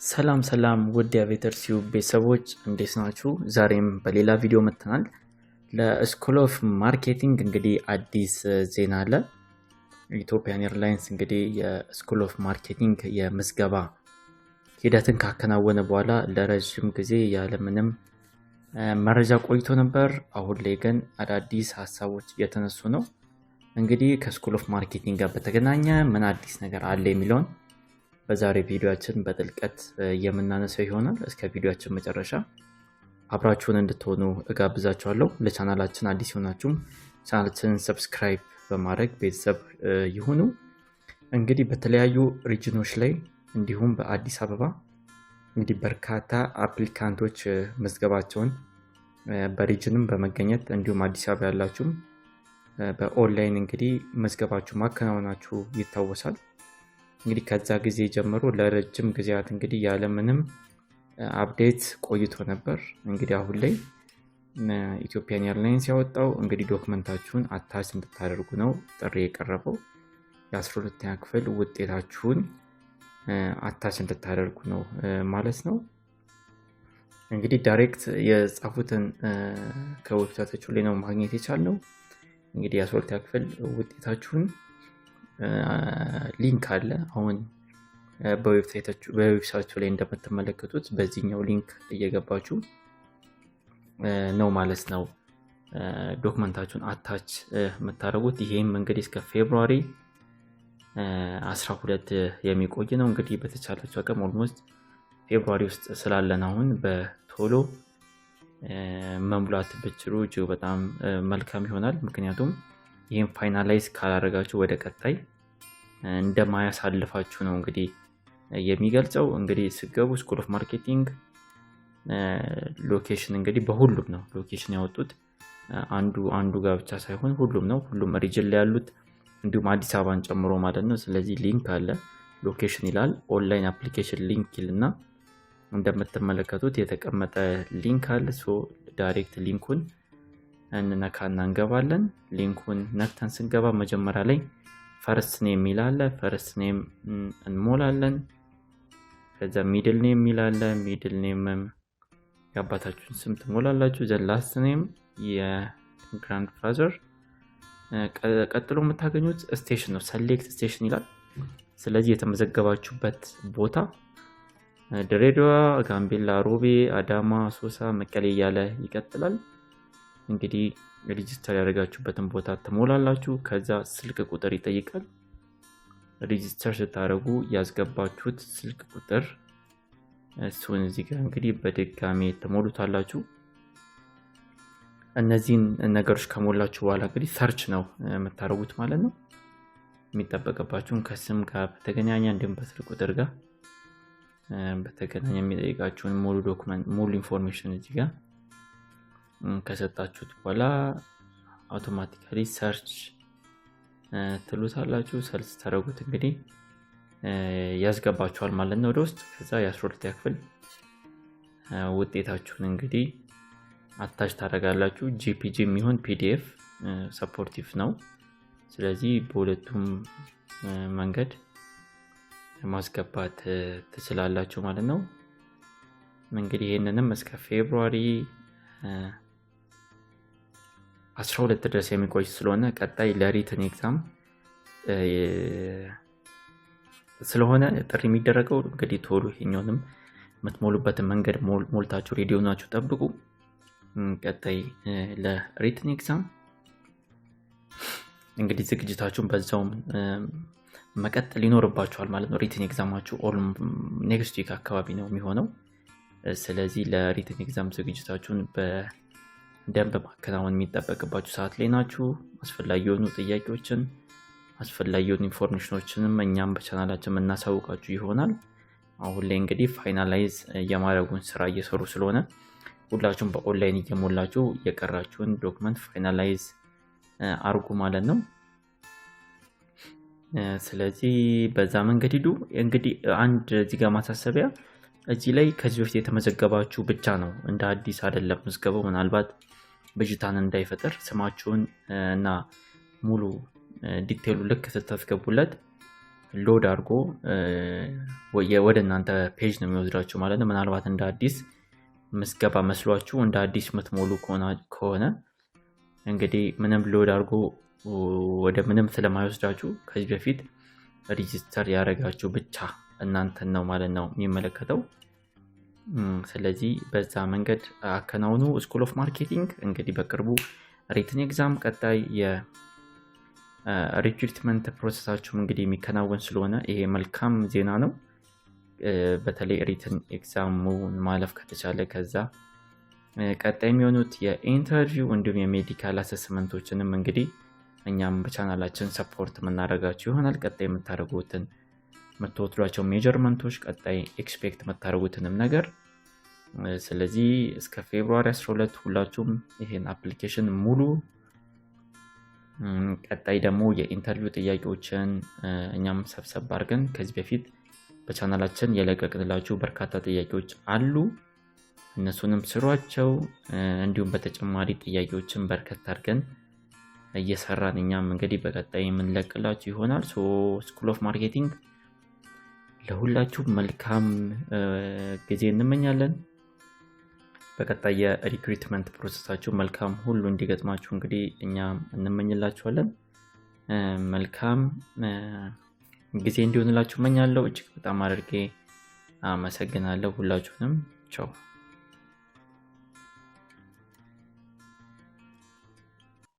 ሰላም ሰላም ውድ የአቬተር ቲዩብ ቤተሰቦች፣ እንዴት ናችሁ? ዛሬም በሌላ ቪዲዮ መጥተናል። ለ School of Marketing እንግዲህ አዲስ ዜና አለ። Ethiopian Airlines እንግዲህ የ School of Marketing የምዝገባ ሂደትን ካከናወነ በኋላ ለረዥም ጊዜ ያለምንም መረጃ ቆይቶ ነበር። አሁን ላይ ግን አዳዲስ ሀሳቦች እየተነሱ ነው። እንግዲህ ከ School of Marketing ጋር በተገናኘ ምን አዲስ ነገር አለ የሚለውን በዛሬ ቪዲዮአችን በጥልቀት የምናነሳው ይሆናል። እስከ ቪዲዮአችን መጨረሻ አብራችሁን እንድትሆኑ እጋብዛችኋለሁ። ለቻናላችን አዲስ የሆናችሁም ቻናላችንን subscribe በማድረግ ቤተሰብ ይሁኑ። እንግዲህ በተለያዩ region ኦች ላይ እንዲሁም በአዲስ አበባ እንግዲህ በርካታ applicant ኦች ምዝገባቸውን በ region ም በመገኘት እንዲሁም አዲስ አበባ ያላችሁም በኦንላይን እንግዲህ ምዝገባችሁ ማከናወናችሁ ይታወሳል። እንግዲህ ከዛ ጊዜ ጀምሮ ለረጅም ጊዜያት እንግዲህ ያለምንም update ቆይቶ ነበር። እንግዲህ አሁን ላይ Ethiopian Airlines ያወጣው እንግዲህ document ኣችሁን attach እንድታደርጉ ነው ጥሪ የቀረበው። የ12ኛ ክፍል ውጤታችሁን attach እንድታደርጉ ነው ማለት ነው። እንግዲህ direct የጻፉትን ከ website ኣቸው ላይ ነው ማግኘት የቻልነው። እንግዲህ የ12ኛ ክፍል ውጤታችሁን link አለ። አሁን በ website ኡ ላይ እንደምትመለከቱት በዚህኛው link እየገባችሁ ነው ማለት ነው document ኣችሁን attach የምታደርጉት። ይሄም እንግዲህ እስከ February 12 የሚቆይ ነው። እንግዲህ በተቻላችሁ አቅም almost February ውስጥ ስላለን አሁን በቶሎ መሙላት ብትችሉ እጅግ በጣም መልካም ይሆናል። ምክንያቱም ይህም finalize ካላደረጋችሁ ወደ ቀጣይ እንደማያሳልፋችሁ ነው እንግዲህ የሚገልጸው። እንግዲህ ስትገቡ School of Marketing location እንግዲህ በሁሉም ነው location ያወጡት፣ አንዱ አንዱ ጋር ብቻ ሳይሆን ሁሉም ነው። ሁሉም region ላይ ያሉት እንዲሁም አዲስ አበባን ጨምሮ ማለት ነው። ስለዚህ link አለ፣ location ይላል፣ online application link ይልና እንደምትመለከቱት የተቀመጠ link አለ። So direct link ኡን እንነካና እንገባለን። Link ኡን ነክተን ስንገባ መጀመሪያ ላይ first name የሚል አለ። First name እንሞላለን። ከዛ middle name የሚል አለ። Middle name ም የአባታችሁን ስም ትሞላላችሁ። The last name የ grandfather። ቀጥሎ የምታገኙት station ነው። Select station ይላል። ስለዚህ የተመዘገባችሁበት ቦታ ድሬዳዋ፣ ጋምቤላ፣ ሮቤ፣ አዳማ፣ አሶሳ፣ መቀሌ እያለ ይቀጥላል። እንግዲህ register ያደረጋችሁበትን ቦታ ትሞላላችሁ። ከዛ ስልክ ቁጥር ይጠይቃል። Register ስታደርጉ ያስገባችሁት ስልክ ቁጥር እሱን እዚህ ጋር እንግዲህ በድጋሜ ትሞሉታላችሁ። እነዚህን ነገሮች ከሞላችሁ በኋላ እንግዲህ search ነው የምታደርጉት ማለት ነው። የሚጠበቅባችሁን ከስም ጋር በተገናኘ እንዲሁም በስልክ ቁጥር ጋር በተገናኘ የሚጠይቃችሁን ሙሉ document፣ ሙሉ information እዚህ ጋር ከሰጣችሁት በኋላ automatically search ትሉታላችሁ። Search ስታደርጉት እንግዲህ ያስገባችኋል ማለት ነው ወደ ውስጥ። ከዛ የ12ኛ ክፍል ውጤታችሁን እንግዲህ attach ታደርጋላችሁ። JPG የሚሆን PDF supportive ነው። ስለዚህ በሁለቱም መንገድ ማስገባት ትችላላችሁ ማለት ነው። እንግዲህ ይህንንም እስከ February 12 ድረስ የሚቆይ ስለሆነ ቀጣይ ለ written exam ስለሆነ ጥሪ የሚደረገው እንግዲህ ቶሎ ይሄኛውንም የምትሞሉበትን መንገድ ሞልታችሁ ready ሆናችሁ ጠብቁ። ቀጣይ ለ written exam እንግዲህ ዝግጅታችሁን በዛውም መቀጠል ይኖርባችኋል ማለት ነው። Written exam ኣችሁ next week አካባቢ ነው የሚሆነው። ስለዚህ ለ written exam ዝግጅታችሁን በደንብ ማከናወን የሚጠበቅባችሁ ሰዓት ላይ ናችሁ። አስፈላጊ የሆኑ ጥያቄዎችን፣ አስፈላጊ የሆኑ information ኦችንም እኛም በቻናላችን የምናሳውቃችሁ ይሆናል። አሁን ላይ እንግዲህ finalize የማድረጉን ስራ እየሰሩ ስለሆነ ሁላችሁም በኦንላይን እየሞላችሁ የቀራችሁን document finalize አርጉ ማለት ነው። ስለዚህ በዛ መንገድ ሂዱ። እንግዲህ አንድ እዚህ ጋር ማሳሰቢያ፣ እዚህ ላይ ከዚህ በፊት የተመዘገባችሁ ብቻ ነው፣ እንደ አዲስ አይደለም ምዝገባው። ምናልባት ብዥታን እንዳይፈጥር ስማችሁን እና ሙሉ detail ኡ ልክ ስታስገቡለት Load አድርጎ ወደ እናንተ page ነው የሚወስዳችሁ ማለት ነው። ምናልባት እንደ አዲስ ምዝገባ መስሏችሁ እንደ አዲስ የምትሞሉ ከሆነ እንግዲህ ምንም load አድርጎ ወደ ምንም ስለማይወስዳችሁ ከዚህ በፊት register ያደረጋችሁ ብቻ እናንተን ነው ማለት ነው የሚመለከተው። ስለዚህ በዛ መንገድ አከናውኑ። School of Marketing እንግዲህ በቅርቡ written exam፣ ቀጣይ የ recruitment process ኣችሁም እንግዲህ የሚከናወን ስለሆነ ይሄ መልካም ዜና ነው። በተለይ written exam ኡን ማለፍ ከተቻለ ከዛ ቀጣይ የሚሆኑት የ interview እንዲሁም የ medical assessment ኦችንም እንግዲህ እኛም በ channel ኣችን support የምናደርጋችሁ ይሆናል። ቀጣይ የምታደርጉትን፣ የምትወስዷቸው measurement ኦች፣ ቀጣይ expect የምታደርጉትንም ነገር። ስለዚህ እስከ February 12 ሁላችሁም ይሄን application ሙሉ። ቀጣይ ደግሞ የ interview ጥያቄዎችን እኛም ሰብሰብ አድርገን ከዚህ በፊት በቻናላችን የለቀቅንላችሁ በርካታ ጥያቄዎች አሉ። እነሱንም ስሯቸው። እንዲሁም በተጨማሪ ጥያቄዎችን በርከት አድርገን እየሰራን እኛም እንግዲህ በቀጣይ የምንለቅላችሁ ይሆናል። So School of Marketing ለሁላችሁ መልካም ጊዜ እንመኛለን። በቀጣይ የ recruitment process ኣችሁ መልካም ሁሉ እንዲገጥማችሁ እንግዲህ እኛም እንመኝላችኋለን። መልካም ጊዜ እንዲሆንላችሁ እመኛለሁ። እጅግ በጣም አድርጌ አመሰግናለሁ ሁላችሁንም። ቻው።